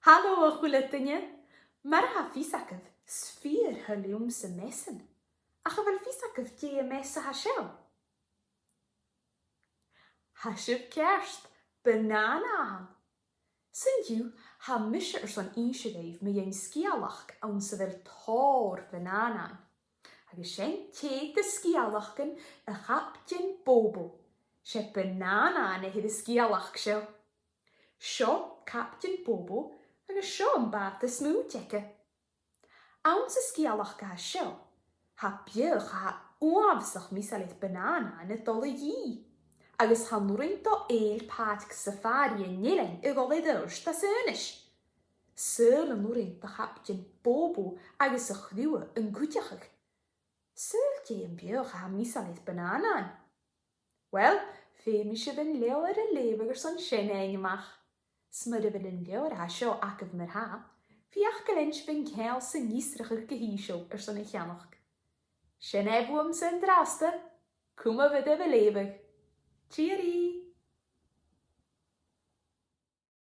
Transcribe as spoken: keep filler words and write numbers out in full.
Halò a h-uile duine! Mar a tha fios agaibh, 's fìor thoil leamsa measan. Ach a bheil fios agaibh dè am meas a tha seo? Tha sibh ceart, banana a th' ann. San-diugh, tha mise airson innse dhuibh mu dheidhinn sgeulachd anns a bheil tòrr bhananathan. Agus sin tè de sgeulachdan a' Chaiptein Bobo. 'S e bananathan a th' air an sgeulachd seo. Seo Caiptean Bobo agus seo am bàta-smùid aige. Anns an sgeulachd a tha seo, tha beathach a tha uabhasach measail air bananathan a' dol a dhìth, agus chan urrainn do Eilidh pàirc safari an eilein a dhol air adhart às aonais. Saoil an urrainn do Chaiptean Bobo agus a chriutha an cuideachadh? Saoil dè am beathach a tha measail air bananathan? Uill, feumaidh sibh an leabhar a leughadh airson sin fhaighinn a-mach. 'S mura bheil an leabhar a tha seo agaibh mar-thà, feuch gu lean sibh an ceangal san fhiosrachadh gu h-ìosal airson a cheannach. Sin e bhuamsa an-dràsta. Cumaibh oirbh a' leughadh. Tìoraidh!